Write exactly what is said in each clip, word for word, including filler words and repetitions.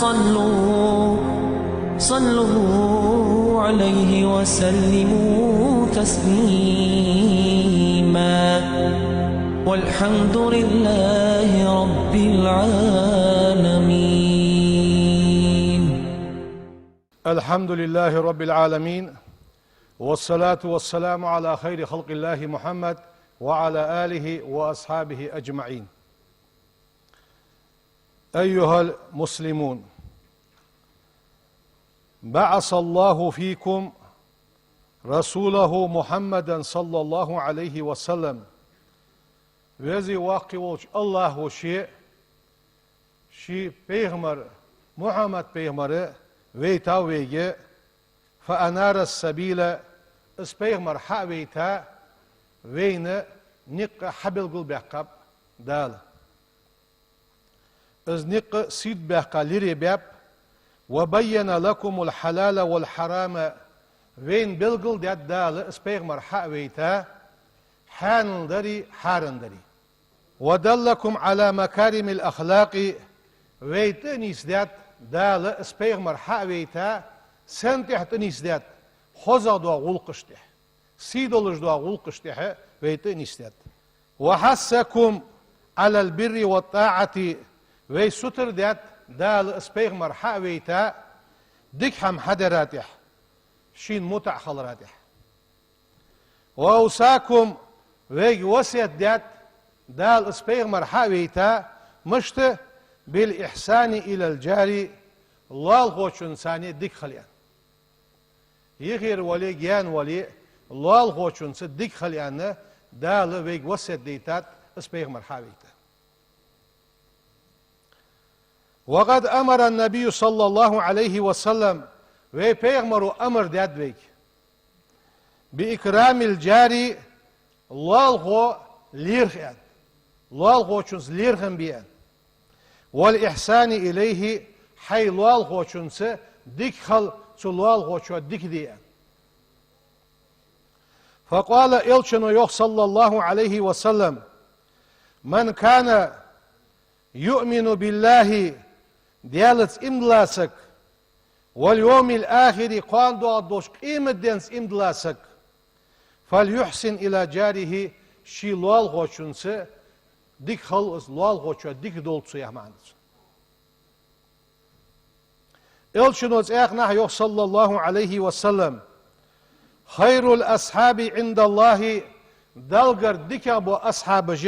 صلوا، صلوا عليه وسلموا تسليما. والحمد لله رب العالمين. الحمد لله رب العالمين، والصلاة والسلام على خير خلق الله محمد وعلى آله وأصحابه أجمعين. أيها المسلمون، بعث الله فيكم رسوله محمدا صلى الله عليه وسلم. Веза-воккха волча АллахӀа ше, ший пайхамар, Мухьаммад пайхамар вайтав вайга, فأنار السبيل, из пайхамар хьа а вайта, вайна никъ хьабелгалбаьккхаб Дала. Из никъ сийрда баьккха лире баьб, وبين لكم الحلال والحرام, вайна белгалдаьд Дала, из пайхамар хьа а вайта, хьаьнал дари, хьарам дари. ودلكم على مكارم الأخلاق, вай тӀа а нийсдаьд Дала, из пайхамар хьа а вайта, сен тӀехьа тӀа нийсдаьд, хозагӀа доагӀа гӀулакхаш тӀехьа, сий долаш доагӀа гӀулакхаш тӀехьа вай тӀа а нийсдаьд. وحثكم على البر والطاعة, вай сутара даьд Дала, из пайхамар хьа а вайта, дика хӀама хьадара тӀехьа, шийна мутӀахьа хилара тӀехьа. وأوصاكم, вайга васкет даьд Дала, из пайхамар хьа а вайта, мишта, بالإحسان إلى الجار, лоалахочунца цхьана дика хила аьнна. Йихера вале, гаьна вале, лоалахочунца дика хила аьнна, Дала вайга васкет дайтад, из пайхамар хьа а вайта. وقد أمر النبي صلى الله عليه وسلم, вай пайхамаро амар даьд вайга, بإكرام الجار, лоалахо лерхӀа аьнна, лоалахочунца лерхӀам бе аьнна, والإحسان إليه, хьай лоалахочунца дика хила, цу лоалахочоа дика де аьнна. فقال, элчано йоах, صلى الله عليه وسلم: من كان يؤمن بالله, Даьлаца иман дилла саг, واليوم الآخر, кхоана доагӀаш долча къематденца иман дилла саг, فليحسن إلى جاره, ший лоалахочунца дика хила, из лоалахочоа дика довла цо, яха маӀан да цун. Элчано цхьаькханахьа йоах, صلى الله عليه وسلم: خير الأصحاب عند الله, Даллагара дикагӀа бола асхьабаш,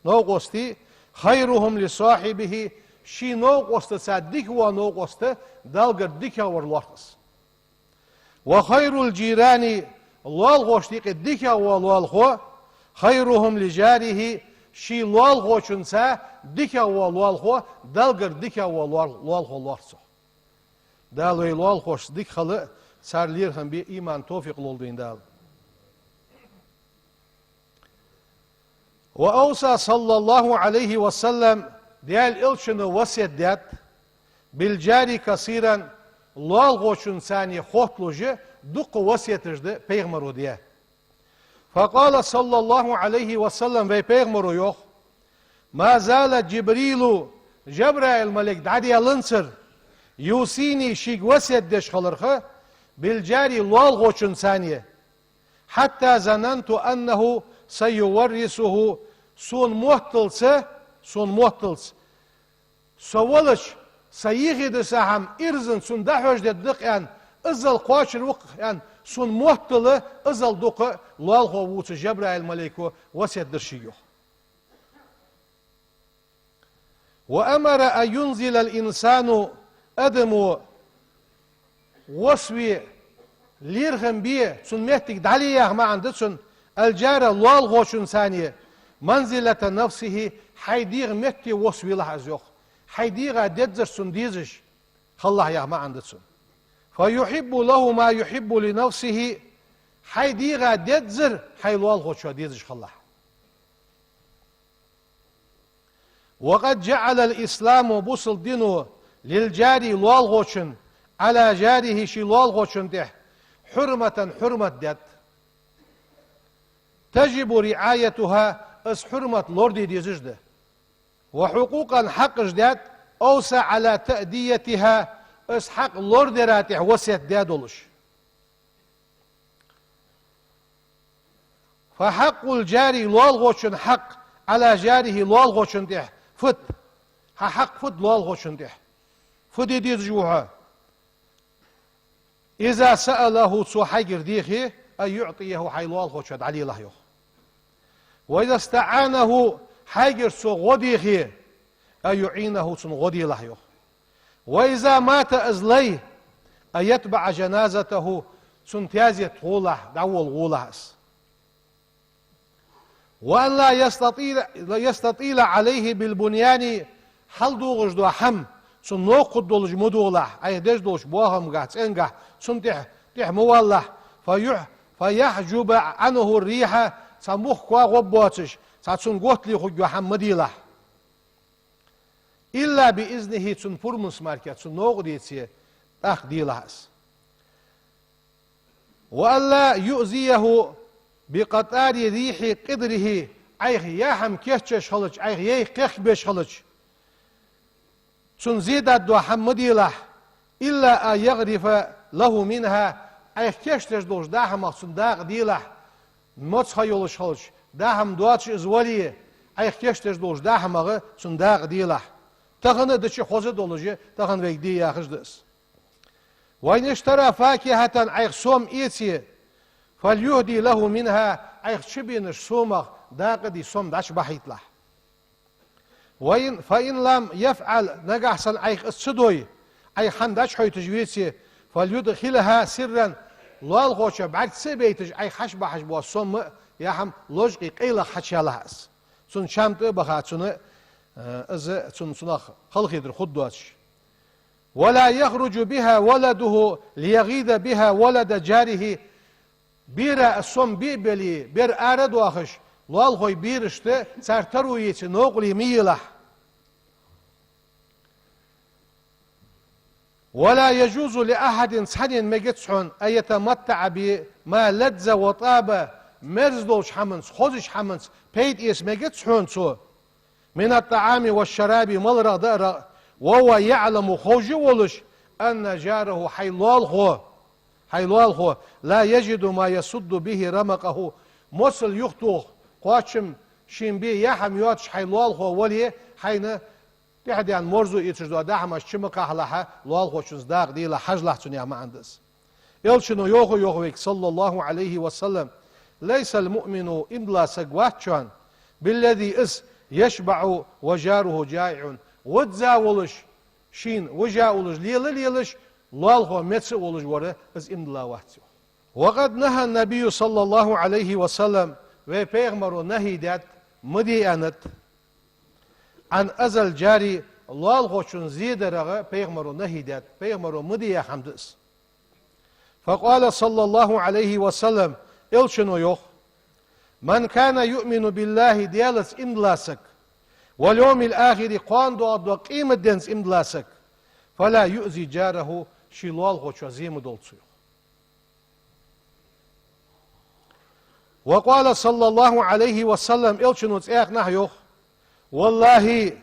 новкъостий, خيرهم لصاحبه, ший новкъостаца дика вола новкъост Даллагара дикагӀа вар лоархӀ из. وخير الجيران, лоалахошта юкъе дикагӀа вола лоалахо, خيرهم لجاره, ший лоалахочунца дикагӀа вола лоалахо, Даллагара дикагӀа вола лоал-, лоалахо лоархӀ цох. Дала вай лоалахошца дика хила, царна лерхӀам бе иман, товфикъ лолда вайна Дала. وأوصى صلى الله عليه وسلم, Даьла элчано васкет даьд, بالجار كثيرا, лоалахочунца цхьана хотталуш дукха васкеташ да пайхамаро даь. فقال صلى الله عليه وسلم, вай пайхамаро йоах: ما زال جبريل, Жабраил малейк дӀадаьлланзар, يوصيني, шийга васкет деш хиларах, بالجار, лоалахочунца цхьана, حتى ظننت أنه سيورثه, сона мотталца, сона мотталца, со велча, са йихи дисача хӀаман ирзан цунна дӀахьош дергда-кх аьнна, иззал кхоачар ва-кх аьнна, сона моттал, иззал дукха лоалахо вувцаш Жабраил малейко васкет дир шийга, йоах. وأمر أن ينزل الإنسان, адамо васкет де, лерхӀам бе, цун моттиг дӀале, яха маӀан да цун, الجار, лоалахочунца цхьана, منزلة نفسه, хьай дегӀа метте васкет велахь из, йоах. Хьай дегӀа дезар цунна дезаш хилалахь, яха маӀан да цун. فيحب له ما يحب لنفسه, хьай дегӀа дезар хьай лоалахочоа дезаш хилалахь. وقد جعل الإسلام, бусалба дино, للجار, лоалахочун, على جاره, ший лоалахочун тӀа, حرمة, хьурмат даьд. تجب رعايتها, из хьурмат лораде дезаш да. وحقوقا, хьакъаш даьд, أوصى على تأديتها, из хьакъ лорадара тӀехьа васкет даь долаш. فحق الجار, лоалахочун хьакъ, على جاره, лоалахочун тӀехьа фуд? Хьа хьакъ фуд лоалахочун тӀехьа? Фу де дезаш ва хьо? إذا سأله, цо хьайгара дийхе, أن يعطيه, хьай лоалахочоа дӀалелахь, йоах. وإذا استعانه, хьайгара цо гӀо дийхе, أن يعينه, цунна гӀо делахь, йоах. وإذا مات, из лой, أن يتبع جنازته, цун таьзета гӀолахь, дӀаволла гӀолахь из. وأن لا يستطيل, يستطيل عليه بالبنيان, хьалдугӀаш дола хӀама цунна новкъа хургдолаш ма дулахь, Ӏайха деш долча боахамгахьа, цӀенгахьа цунна тӀехьа, тӀехьа ма валалахь. فيح-, فيحجب عنه الريح, цхьа мух, коа гӀоргбоацаш, цхьа цунна готтале хургйола хӀама ма делахь. إلا بإذنه, цун пурманца мара, цунна новкъа деце, тӀаккха делахь из. وأن لا يؤذيه بقطار ريح قدره, Ӏайха яа хӀама кийчъеш хилча, Ӏайха яйх кхехкабеш хилча, цунна зе даргдола хӀама ма делахь. إلا أن يغرف له منها, Ӏайха кийчдеш долча даа хӀамах цунна дакъа делахь. Моцха йолаш хилча, даа хӀама доацаш из вале, Ӏайха кийчдеш долча даа хӀамах цунна дакъа делахь. Тахан дича хоза долаш, тахан вайга де яхаш да из. وإن اشترى فاكهة, Ӏайха сом эце, فليهد له منها, Ӏайха чубенача сомах дакъа де, сом дӀачубахьийталахь. وإن, فإن لم يفعل, нагахьа санна Ӏайха из ца дой, Ӏайха хӀама дӀачухьойташ веце, فليدخلها سرا, лоалахочоа бӀарга ца а байташ, Ӏайха хьачубахьаш бола сом а, яа хӀама лочкъий къайлах хьачуялахь из. Цун чам тӀа а баха, цунна, э, из, цун, цунах халахетар хургдоацаш. ولا يخرج بها ولده ليغيظ بها ولد جاره. Бера а сом бе а беле, бер ара а доахаш, лоалахой берашта цар таро еце новкъарле ма елахь. ولا يجوز لأحد, цхьаннена мегац хьона, أن يتمتع بما لذ وطاب, мерза долча хӀаманца, хозача хӀаманца пайда эца мегац хьона цо. من الطعام والشراب, маларах, даарах, وهو يعلم, ховш а волаш, أن جاره, хьай лоалахо, хьай лоалахо, لا يجد ما يسد به رمقه, моцал юхатоха кхоачам шийна бе яа хӀама йоацаш хьай лоалахо вале, хьайна тӀехьа даьнна морзо эцаш дола даа хӀамаш чу ма кхахьалахь, лоалахочунца дакъа делахь, хьажалахь цунна, яха маӀан да из. Элчано йоах, йоах вайга, صلى الله عليه وسلم: ليس المؤمن, иман дола саг вац шоана, بالذي, из, يشبع وجاره جائع, визза волаш, шийна вижа а волаш, лела а лелаш, лоалахо меца а волаш вар, из иман дола вац, йоах. وقد نهى النبي صلى الله عليه وسلم, вай Пайхамаро нахьи даьд, ма де аьннад, عن أذى الجار, лоалахочунна зе дарах Пайхамаро нахьи даьд, Пайхамаро ма де яха хӀама да из. فقال صلى الله عليه وسلم, Элчано йоах: من كان يؤمن بالله, Даьлаца иман дола саг, واليوم الآخر, кхоана доагӀаргдола къематденца иман дола саг, فلا يؤذ جاره, ший лоалахочоа зе ма долда цо, йоах. وقال صلى الله عليه وسلم, Элчано цхьаькханахьа йоах: والله,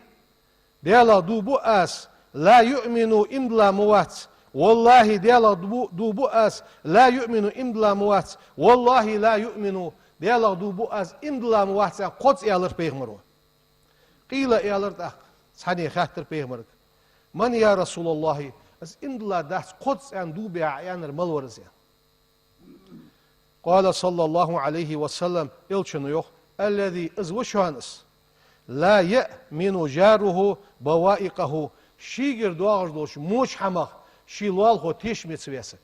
Даьлах дув буъ аз, لا يؤمن, иман дола ма вац, والله, Даьлах дув бу-, дув буъ аз, لا يؤمن, иман дола ма вац, والله لا يؤمن, Даьлах дув буъ аз, иман дола ма вац, аьнна, кхозза аьлар Пайхамаро. قيل, аьлар тӀаккха, цхьанне хаьттар Пайхамарга: من يا رسول الله, из иман дола дац кхозза аьнна дув бе Ӏа аьннар мала вар из, аьнна. قال صلى الله عليه وسلم, Элчано йоах: الذي, из ва шоана из, لا يأمن جاره بوائقه, шийгара доагӀаш долча моча хӀамах ший лоалахо тешаме ца ваь саг.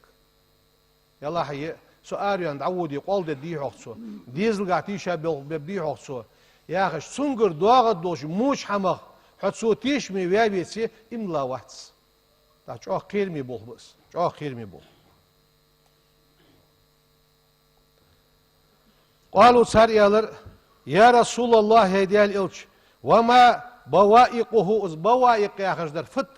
Ялахьа, е, со араваьнна дӀаводе, къоал дергдий-хьогӀ цо, дезалгахьа тийша бел-, бергдий-хьогӀ цо, яхаш, цунгара доагӀаргдолча моча хӀамах хьо цо тешаме ваь веце, иман дола вац. ТӀаккха чӀоагӀа кхераме болх ба из, чӀоагӀа кхераме болх. قالوا, цар аьлар: يا رسول الله, хӀай Даьла Элча, وما بوائقه, из баваикъ яхаш дар фуд?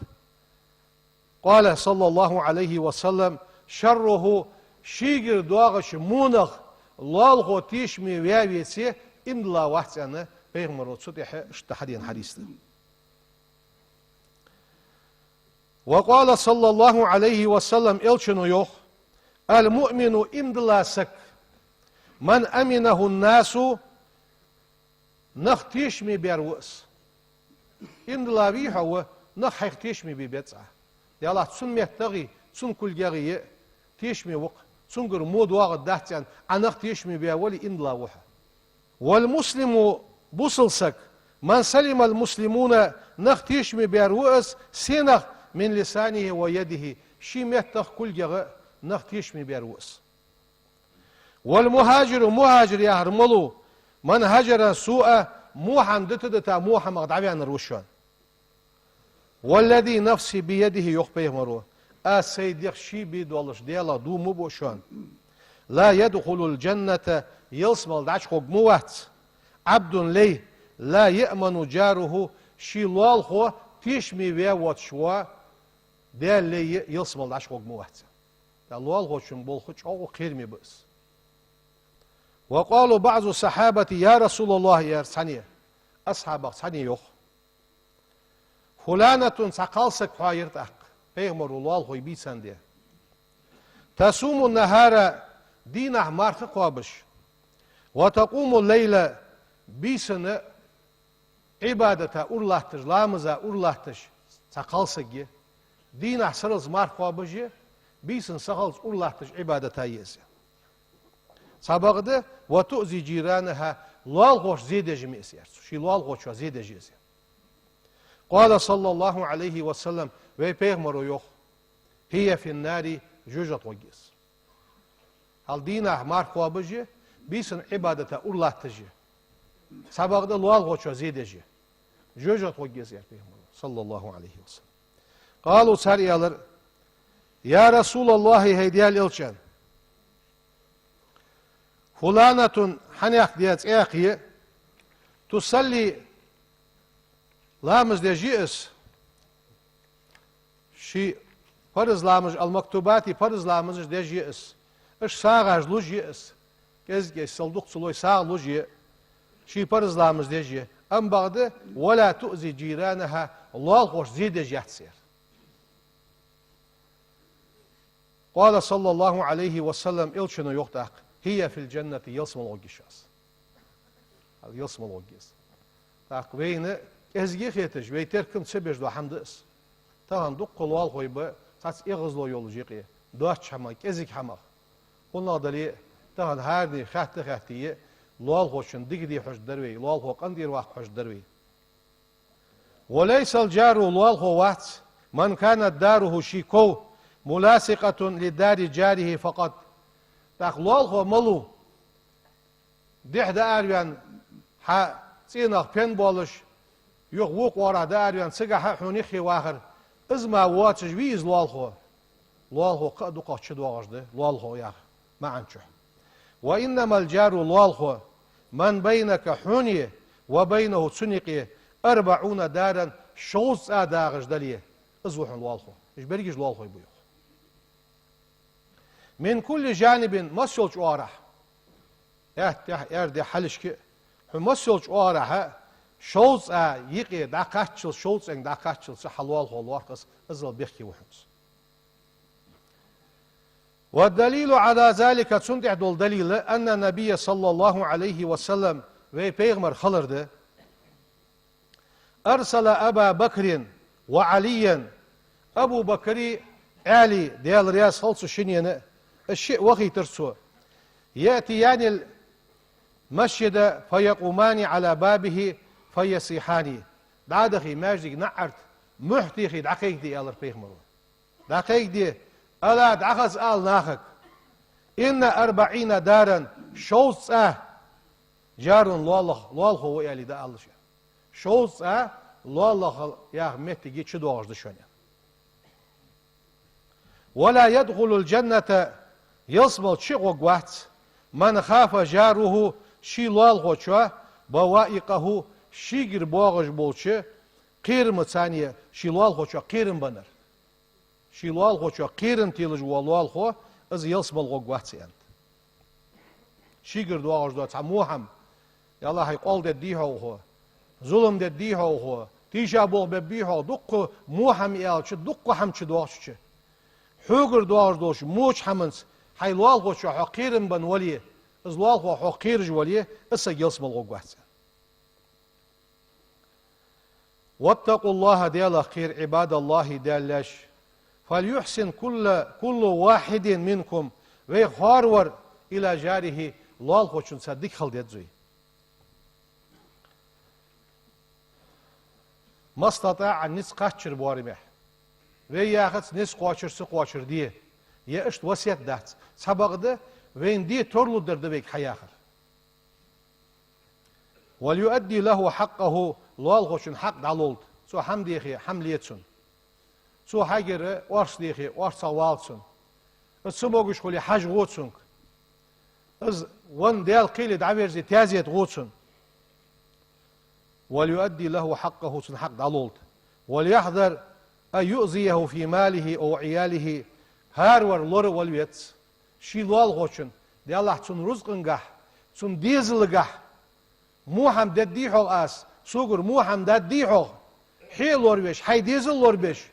قال صلى الله عليه وسلم: شره, шийгара доагӀача монах лоалахо тешаме ваь веце, иман дола вац, аьнна, Пайхамаро цу тӀехьа иштта хьадена хьадис да. وقال صلى الله عليه وسلم, элчано йоах: المؤمن, иман дола саг, من أمنه الناس, нах тешаме бер ва из. Иман дола вий хьо, ва, нах хьайх тешаме бе беза. Даллахь, цун меттагӀеи, цун кулгагӀеи тешаме ва-кх, цунгара во доагӀаргдац аьнна, Ӏа нах тешаме бе вале, иман дола ва хьо. والمسلم, бусалба саг, من سلم المسلمون, нах тешаме бер ва из, сенах, من لسانه ويده, ший меттах, кулгагӀа нах тешаме бер ва из. والمهاجر, мухӀажир яхар малув, من هجر السوء, во хӀама дита-дита, во хӀамах дӀаваьннар ва шоана. والذي نفسي بيده, йоах пайхамаро, аз сай дегӀ ший бе долаш Даьлах дув ма буъ шоана, لا يدخل الجنة, ялсмала дӀачухургва ма вац, عبد, лай, لا يأمن جاره, ший лоалахо тешаме ваь воацаш вола Даьла лай ялсмала дӀачухургва ма вац. ТӀаккха лоалахочун болх чӀоагӀа кхераме ба из. وقال بعض الصحابة: يا رسول الله, аьлар цхьанне, асхьабех цхьанне йоах: فلانة, цхьа кхалсаг хьоаяр тӀаккха, пайхамаро лоалахой бийсан де. تصوم النهار, дийнахьа марха кхоабаш, وتقوم الليل, бийсанна Ӏибадата ура латташ, ламаза ура латташ цхьа кхалсаг я. Дийнахьа сарралца марха кхоабаш я, бийсанна сахалца ура латташ Ӏибадата я из. Цхьабакъда, وتؤذي جيرانها, лоалахошта зе деш ма я из, аьлар цо. Ший лоалахочоа зе деш я из. قال صلى الله عليه وسلم, вай пайхамаро йоах: هي في النار, жожагӀате гӀоргья из. Хьал дийнахьа марха кхоабаш я, бийсанна Ӏибадата ура латташ я. Цхьабакъда лоалахочоа зе деш я. ЖожагӀате гӀоргья из, аьлар пайхамаро, صلى الله عليه وسلم. قالوا, цар аьлар: يا رسول الله, хӀай Даьла элча, فلانة, хьанехк де цӀаькха я, تصلي, ламаз деш я из, ший парз ламазаш, المكتوبات, парз ламазаш деш я из. Уж сагӀаш луш я из. КӀезиг-кӀезиг, сел дукха ца лой, сагӀа луш я. Ший парз ламаз деш я. Амма бакъда, ولا تؤذي جيرانها, лоалахошта зе деш яц, аьлар. قال صلى الله عليه وسلم, элчано йоах тӀаккха: هي في الجنة, ялсмала гӀоргья шоана из. Хьал ялсмала гӀоргья из. ТӀаккха вайна кӀезига хеташ, вай теркам ца беш дола хӀама да из. Тахан дуккха лоалахой ба цхьацца эгӀазло йолаш юкъе, доацача хӀамах, кӀезигача хӀамах. ХӀанз дале, тахан хӀаране хатта-хаттае, лоалахочун дика де хьожаргдар вай, лоалахо къинтӀера ваккха хьожаргдар вай. وليس الجار, лоалахо вац, من كانت داره, ший ков, ملاصقة لدار جاره فقط. ТӀаккха лоалахо малув? Дехьа дӀаараваьнна, хьа цӀенах пен болаш, юха вокх оагӀорахьа дӀаараваьнна, цигахьа хьона юххе вахар, из мара воацаш вий из лоалахо? Лоалахо кхы а дукхагӀа чудоагӀаш да, лоалахо яха маӀан чу. وإنما الجار, лоалахо, من بينك, хьонеи, وبينه, цунна юкъе, أربعون دارا, шовзткъа цӀа дагӀаш дале, из ва хьона лоалахо. Уж берригаш лоалахой ба, йоах. من كل جانب, массайолча оагӀорахьа, аьттехьа, аьрдехьа, хьалхашка, хьона массайолча оагӀорахьа шовзткъа цӀа юкъе дӀакхаччалца, шовзткъа цӀенга дӀакхаччалца хьа лоалахо лоархӀ из, иззал бехке ва хьона из. والدليل على ذلك, цунна тӀа дола далил, أن النبي صلى الله عليه وسلم, вай пайхамар хилар да, أرسل أبا بكر وعليا, Абу Бакри, Ӏаьли, Даьла раьза хилва цу шиннена, уж шиъ вахийтар цо, يأتيان المسجد فيقومان على بابه فيصيحان. ДӀа а дахе, маьждига наӀарга мухь техе дӀакхайкаде, аьлар пайхамаро. ДӀакхайкаде, ألا, дӀахаза ала нахага, إن أربعين دارا, шовзткъа цӀа, جار, лоалахо, лоалахо ва, аьле, дӀаала шоана. Шовзткъа цӀа лоалахо яха моттиг чудоагӀаш да шоана. ولا يدخل الجنة, ялсмала чу гӀоргвац, من خاف جاره, ший лоалахочоа, بوائقه, шийгара боагӀаш болча кхерамаца, ший лоалахочоа кхерам беннар. Ший лоалахочоа кхерам телаш вола лоалахо, из ялсмала гӀоргвац, аьннад. Шийгара доагӀаш дола цхьа во хӀама, ялахьа, къоал дергдий хьогӀ хьо, зулам дергдий хьогӀ хьо, Тийша болх бергбий хьо дуккха во хӀама аьлча, дуккха хӀама чудоагӀача. Хьогара доагӀаш долча воча хӀаманца хьай лоалахочоа хьо кхерам бенна вале, из лоалахо хьох кхераш вале, из саг ялсмала гӀоргвац. واتقوا الله, Даьлах кхера, عباد الله, Даьла лаьш. فليحسن كل، كل واحد منكم, вайх хӀаравар, إلى جاره, лоалахочунца дика хила деза вай. ما استطاع, низ кхаччар боарамехь. Вай яхац, низ кхоачар, ца кхоачар де. Е иштта васкет дац. Цхьабакъда, вайна де тарлургдар да вайга хьаяхар. وليؤد له حقه, лоалахочун хьакъ дӀалолда. Цо хӀама дехе, хӀама ле цунна. Цо хьагара орц дехе, орцагӀвала цунна. Из ца могаш хуле, хьажа гӀо цунга. Из венна Даьла кхеле дӀаверзе, таьзет гӀо цунна. وليؤد له حقه, цун хьакъ дӀалолда. وليحذر أن يؤذيه في ماله أو عياله, хӀаравар лоравала веза. Ший лоалахочун, Даьллахь, цун рузкъангахь, цун дезалагахь во хӀама дергдий хьогӀ аз, согара во хӀама даргдий хьогӀ, хье лоравеш, хьай дезал лорабеш.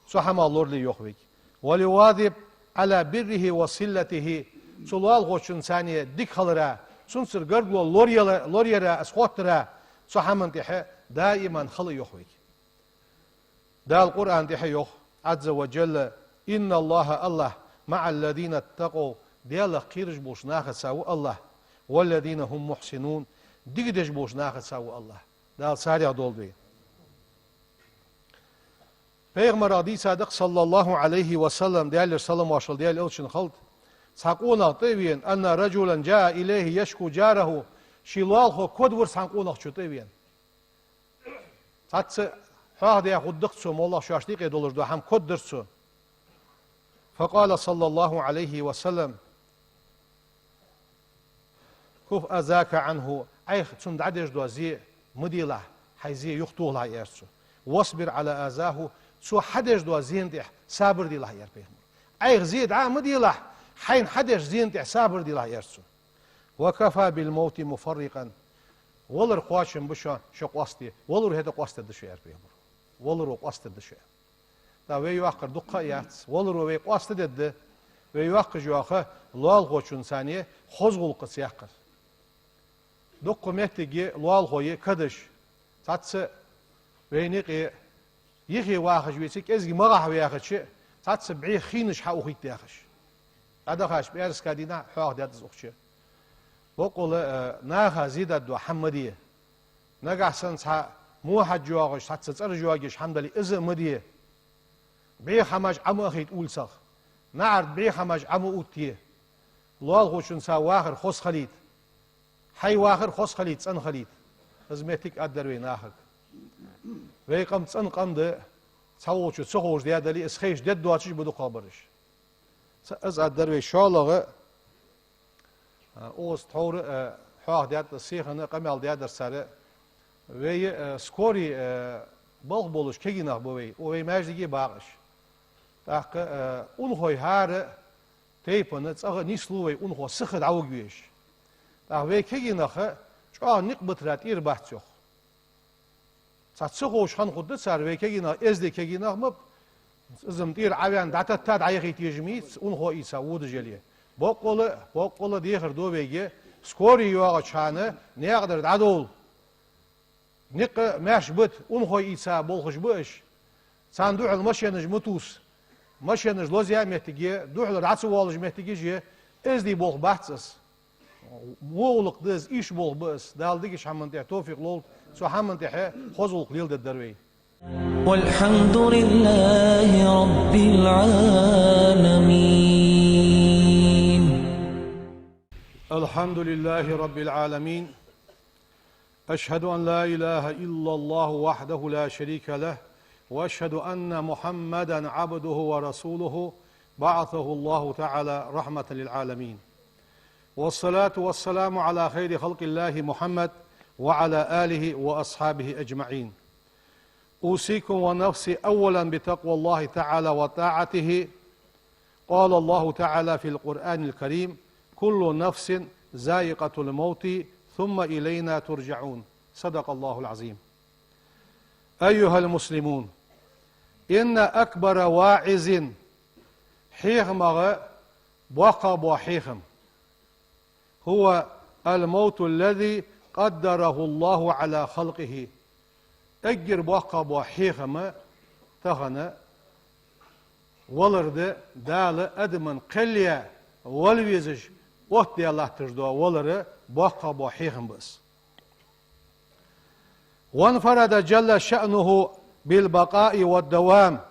Цу хӀамах лорале, йоах вайга. وليواظب على بره وصلته, цу лоалахочунца цхьана дика хилара, цунцара гаргало лораяла-, лораяра, из хоттара, цу хӀаман тӀехьа даиман хила, йоах вайга. Дала Къуръан тӀехьа йоах, عز وجل: إن الله, АллахӀ, مع الذين اتقوا, Даьлах кхераш болча нахаца ва АллахӀ, والذين هم محسنون, дика деш болча нахаца ва АллахӀ. Дала царех долда вай. Пайхамарах дийцад-кх, صلى الله عليه وسلم, Даьлера салам-моаршал Даьла элчанна хилда, цхьа къонах тӀа а вена, أن رجلا جاء إليه يشكو جاره, ший лоалахо кодавир цхьан къонахчо тӀа а вена. Цхьацца хьоахадаь хургда-кх цо, моллагӀа шоашта юкъе долаш дола хӀама кодадир цо. فقال صلى الله عليه وسلم: كف أذاك عنه, Ӏайха цунна дӀадеш дола зе ма делахь, хьай зе юхатохалахь, аьлар цо. واصبر على أذاه, цо хьадеш дола зена тӀехь сабар делахь, аьлар пайхамара. Ӏайха зе дӀа а ма делахь, хьайна хьадеш зена тӀехь сабар делахь, аьлар цо. وكفى بالموت مفرقا, валар кхоачам ба шо, шо къоастаде, валаро хӀаьта къоастадергда шо, аьлар пайхамара. Валаро къоастадергда шо. ТӀаккха вай йоаккхар дукха а яц. Валаро вай къоастадергда. Вай йоаккхаш йола ха лоалахочунца цхьана хоза гӀулакхаца яккхар. Дуккха моттиге лоалахой кадаш. Цхьацца вайна юкъе йихе вахаш веце, кӀезига магӀахьа ваьхача, цхьацца бӀеха хинаш хьаухийта яхаш. ДӀадахача пӀаьраска дийнахьа хьоахадаьд из укх чу. Боккъала, э, наха зе даргдола хӀама ма де. Нагахьа санна цхьа во хьаж йоагӀаш, цхьацца цӀераш йоагӀаш хӀама дале, из а ма де. БӀеха хӀамаш Ӏо ма ахийта улицах. НаӀарга бӀеха хӀамаш Ӏо ма отте. Лоалахочунца вахар хоза хилийта. Хьай вахар хоза хилийта, цӀена хилийта. Из моттиг аргдар вай нахага. Вай къам цӀена къам да, цхьаволчо ца ховш даь дале, из хайша дергда доацаш ба дукхагӀбараш. Ца-, из аргдар вай. ШоллагӀа, а, укхаза тхьовра, а, хьоахадаьд, сихана къамаьл даьдар цар. Вай, а, скорый, а, балха болаш кагий нах ба вай, вай маьждиге бакъаш. ТӀаккха, а, унахой хӀара тайпан цӀагӀа нислу вай, унахо сиха дӀавугаргвеш. ТӀаккха вай кагий нах чӀоагӀа никъ битара тӀера бац, йоах. Цхьа ца ховш хинна хургда цар, вай кагий нах, эздий кагий нах ма, из-м тӀера Ӏоваьнна дӀататта дӀаяхийта езаш ма яц, унахо ийца водаш яле. Боккъала, боккъала дехар ду вайга, скорый йоагӀача хана наькъа тӀара дӀадовла. Никъ маьрша бита, унахой ийца болхаш ба уж. Царна духьал машенаш ма тувса. Машенаш лозаяь моттиге, духьалара дӀа ца воалаш моттигаш я, эздий болх бац из. Во гӀулакх да из, ийрча болх ба из. Дала дикача хӀаман тӀа товфикъ лолда, цу хӀаман тӀа хье хоза гӀулакх леладергдар вай. والحمد لله رب العالمين. الحمد لله رب العالمين. أشهد أن لا إله إلا الله وحده لا شريك له، وأشهد أن محمدا عبده ورسوله، بعثه الله تعالى رحمة للعالمين. والصلاة والسلام على خير خلق الله محمد وعلى آله وأصحابه أجمعين. أوصيكم ونفسي أولا بتقوى الله تعالى وطاعته. قال الله تعالى في القرآن الكريم: كل نفس ذائقة الموت ثم إلينا ترجعون. صدق الله العظيم. أيها المسلمون، إن أكبر واعظ, хьехамах боккхагӀа бола хьехам, هو الموت الذي قدره الله على خلقه. Эггара боккхагӀа бола хьехам тахан валар да, Дала адаман кхел яь, вала везаш, оттадаь латташ дола валар боккхагӀа бола хьехам ба из. وانفرد جل شأنه بالبقاء والدوام.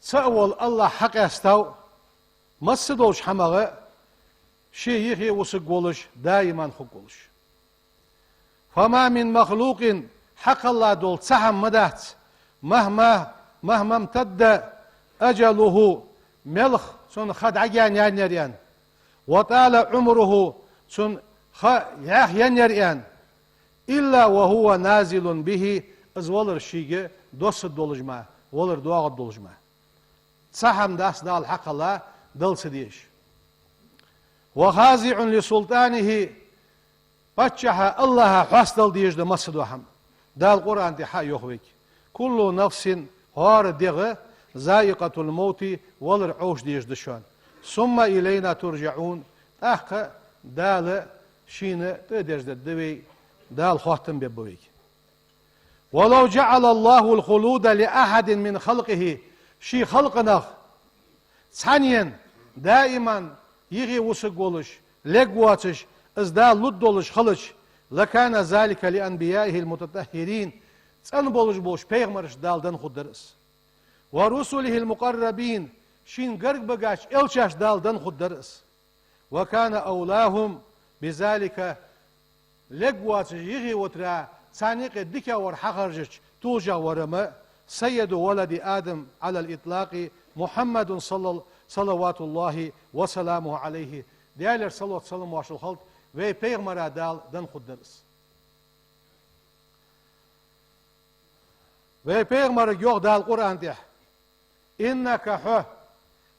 Цаӏ вола АллахӀ хьакъаьстав масса долча хӀамах, ше юхе вусаргволаш, даиман хургволаш. فما من مخلوق, хьакхелла дола цхьа хӀама ма дац, مهما، مهما امتد أجله, мел ха цун ха дӀагаьнаяьннаяр аьнна, وطال عمره, цун ха яхъяьннаяр аьнна, إلا وهو نازل به, из валар шийга доссаргдолаш мара, валар доагӀаргдолаш мара. Цхьа хӀама дац Дала хьакхелла, Далла ца дезаш. وخاضع لسلطانه, паччахьа АллахӀа хьоастадала дезаш да масса дола хӀама. Дала Къуръан тӀа хьа а йоах вайга: كل نفس, хӀара дегӀ, ذائقة الموت, валар Ӏовша дезаш да шоана. ثم إلينا ترجعون, тӀаккха Дала шийна тӀадерзадергда вай, Дала хоаттам бергба вайга. ولو جعل الله الخلود لأحد من خلقه, ший халкъа нахах цхьаннена даиман юхе вусаргволаш, лергвоацаш, из Дала лургдолаш хилча, لكان ذلك لأنبيائه المتطهرين, цӀена болаш болча пайхамарашта Дала денна хургдар из. ورسله المقربين, шийна гарга багача элчашта Дала денна хургдар из. وكان أولاهم بذلك, лергвоацаш юхе витар, царна юкъе дикагӀа вар хьахержача, тулжагӀа вар-м سيد ولد آدم على الإطلاق محمد صلى، صلوات الله وسلامه عليه. Даьлера салот-салам моаршал хилда вай пайхамара Дала денна хургдар из. Вай пайхамарга йоах Дала Къуръан тӀа: إنك, хьо,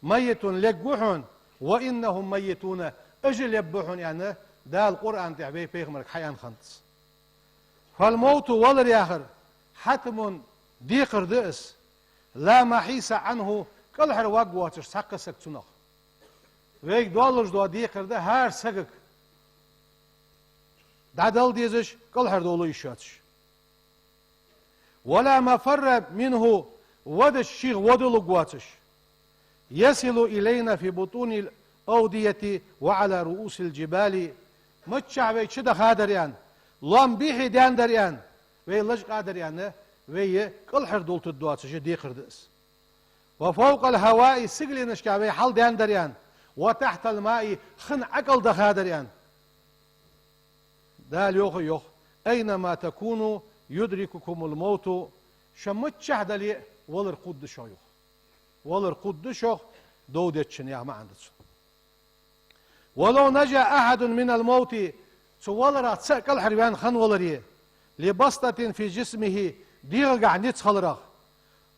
ميت, лергва хьона, وإنهم ميتون, уж а лергба хьона, аьнна, Дала Къуръан тӀа вай пайхамарга хьааьнна хиннад. فالموت, валар яхар, حتم, декхар да из, لا محيص عنه, кӀалхарваргвоацаш цхьаккха саг цунах. Вайга долаш дола декхар да хӀара сагага. ДӀадала дезаш, кӀалхардовла йиш йоацаш. ولا مفر منه, вадача шийх вода лургвоацаш. يصل إلينا في بطون الأودية وعلى رؤوس الجبال. Миччахьа вай чудахадар аьнна, лоам бийхьа даьннадар аьнна, вай лачкъадар аьнна, вай кӀалхардовлийтаргдоацаш декхар да из. وفوق الهواء, сигаленашка вай хьалдаьннадар аьнна, وتحت الماء, хин ӀокӀалдахадар аьнна. Дала йоах, йоах: أينما تكونوا يدرككم الموت. Шо миччахьа дале а, валар хургда шоана, йоах. Валар хургда шоана, дов дечча, яха маӀан да цун. ولو نجا أحد من الموت, цу валарах цаӀ кӀалхарваьнна хиннаваларе, لبسطة في جسمه, дегӀагахьа низ хиларах,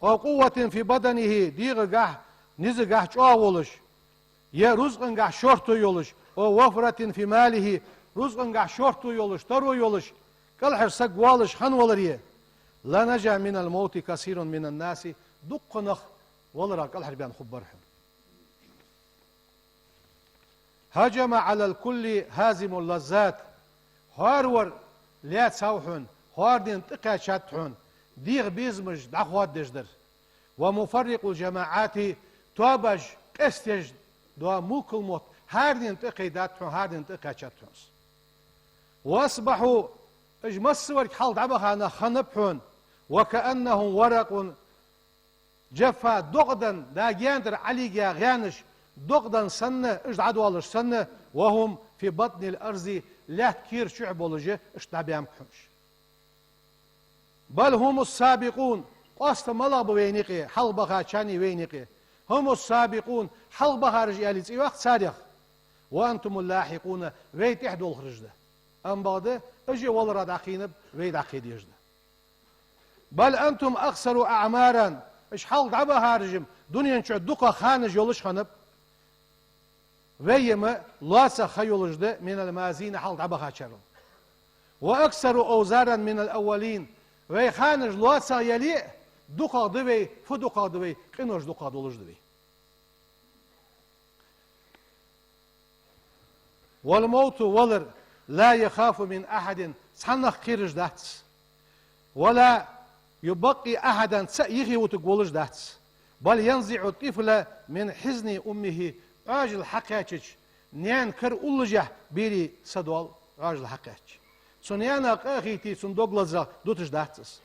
أو قوة في بدنه, дегӀагахьа, низагахьа чӀоагӀа волаш, е рузкъангахьа шортта йолаш, أو وفرة في ماله, рузкъангахьа шортта йолаш, таро йолаш, кӀалхара саг волаш хиннаваларе, لنجا من الموت كثير من الناس, дукха нах валарах кӀалхарбаьнна хургбар хьона. هجم على الكل هازم اللذات. ХӀара вар лаьцав хьона, хӀара ден тӀакхаьчад хьона, дегӀа безамаш дӀахоададеш дар. ومفرق الجماعات, тоабаш къестадеш дола мулкал мотт хӀара ден тӀакхайдад хьона, хӀара ден тӀакхаьчад хьона из. وأصبحوا, уж массаварг хьалха дӀабаха нах хиннаб хьона, وكأنهم ورق جفا, докъадан, да гендар Ӏалигя гӀенаш, докъадан санна, уж дӀадоалаш санна, وهم في بطن الأرض, лаьтта кера чухь болаш, иштта дӀабаьннаб хьона уж. بل هم السابقون, къоаста малагӀа ба вайна юкъе, хьалха бахачарний вайна юкъе. هم السابقون, хьалха бахараш аьле цӀи йоаккх царех. وأنتم اللاحقون, вай тӀехьа долхараш да. Амма бакъда, уж валарах дӀакхийнаб, вай дӀакхе дезаш да. بل أنتم أقصر أعمارا, уж хьалха дӀабахараш-м дунен чу дукха ханаш йолаш хиннаб, вай-м лоаца ха йолаш да من الماضين, хьалха дӀабахачарел. وأكثر أوزارا من الأولين, Вай ханаш лоацагӀа яле а, дукхагӀа да вай, фу дукхагӀа да вай, къинош дукхагӀа долаш да вай. والموت, валар, لا يخاف من أحد, цхьаннах кхераш дац. ولا يبقي أحدا, цаӀ йихье вутаргволаш дац. بل ينزع الطفل من حضن أمه, Ӏоажал хьакхаьчача, наьна кара уллашехь берий са доал Ӏоажал хьакхаьчача. Цу наьнах къа а хийтий, цун дог лазагӀа дуташ дац из.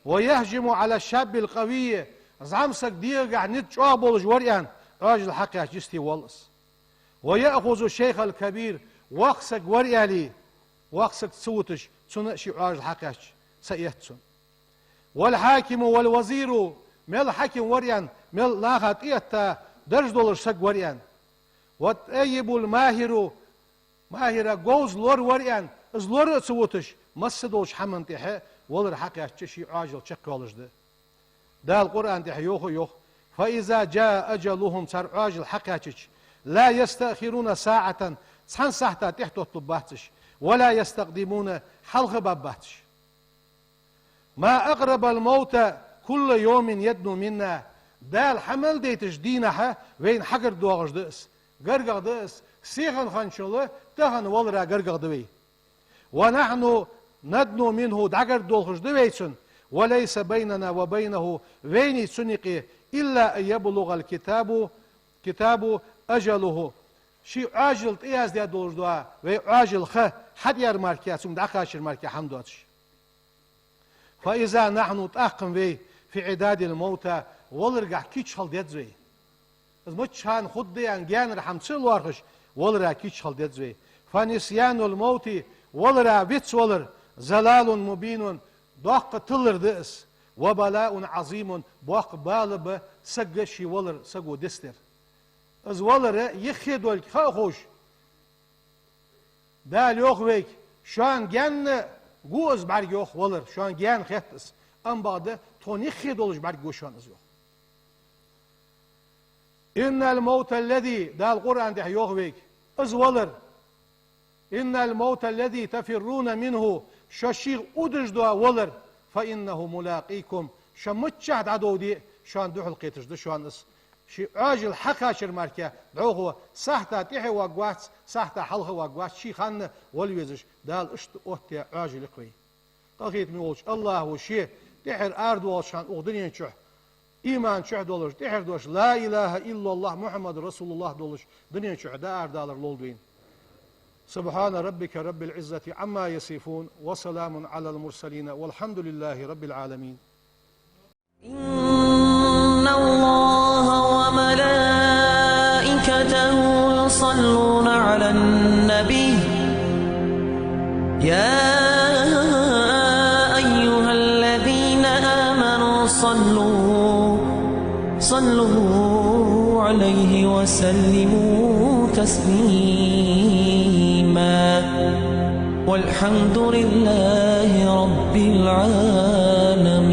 ويهجم على الشاب القوي, зӀамсаг дегӀагахь низ чӀоагӀа болаш вар аьнна, Ӏоажал хьакхаьчача йисте воал из. ويأخذ الشيخ الكبير, воккха саг вар аьле, воккха саг ца вуташ, цунна а ший Ӏоажал хьакхаьчача, са эц цунна. والحاكم والوزير, мел хьаким вар аьнна, мел наха тӀаэтта дарж долаш саг вар аьнна. والطيب الماهر, махӀира говза лор вар аьнна, из лор а ца вуташ, масса долча хӀаман тӀехьа валар хьакхаьчача ший Ӏоажал чакхйоалаш да. Дала Къуръан тӀа йоах а йоах: فإذا جاء أجلهم, цар Ӏоажал хьакхаьчача, لا يستأخرون ساعة, цхьан сахьта тӀехьатотталургбац уж, ولا يستقدمون, хьалха а баргбац уж. ما أقرب الموت كل يوم يدنو منا. Дала хьамел дайташ дийнахьа вайна хьагаргдоагӀаш да из. ГаргагӀа да из. Сиха хинначул тахан валара гаргагӀа да вай. ونحن ندنو منه, дӀагардолхаш да вай цунна. وليس بيننا وبينه, вайнеи цуннеи юкъе, إلا أن يبلغ الكتاب, كتاب أجله. Ший Ӏоажал тӀаяздаь долаш дола вай Ӏоажал ха хьатӀаяр мара, цунга дӀакхачар мара хӀама доацаш. فإذا نحن, тӀаккха вай, في عداد الموتى, валаргахь кийча хила деза вай. Из мичча хана хургда аьнна гаьнара хӀама ца лоархӀаш, валара кийча хила деза вай. فنسيان الموت, валара вицвалар, ضلال مبين, доккха тилар да из, وبلاء عظيم, боккха бала ба сага ший валар саго дицдер. Из валар юххе долга ха а ховш, Дала йоах вайга: шоана гаьна гу из бӀарга, йоах, валар, шоана гаьна хет из. Амма бакъда тхона юххе долаш бӀарга гу шоана из, йоах. إن الموت الذي, Дала Къуръан тӀа йоах вайга, из валар, إن الموت الذي تفرون منه, шо шийх удаш дола валар, فإنه ملاقيكم, шо миччахьа дӀадовде а, шоана духьалкхеташ да шоана из. Ший Ӏоажал хьакхачар мара дӀахо сахьта тӀехьа варгвац, сахьта хьалха варгвац, ший ханна вала везаш. Дала иштта оттадаь Ӏоажал я-кх вай. Къахетаме волча АллахӀа ше тӀехьара арадоалача хана укх дунен чухь иман чухь долаш, тӀехьара дош, لا إله إلا الله محمد رسول الله долаш, дунен чухь дӀаарадалар лолда вайна. سبحان ربك رب العزة عما يصفون وسلام على المرسلين والحمد لله رب العالمين. إن الله وملائكته يصلون على النبي، يا أيها الذين آمنوا صلوا، صلوا عليه وسلموا تسليما. والحمد لله رب العالمين.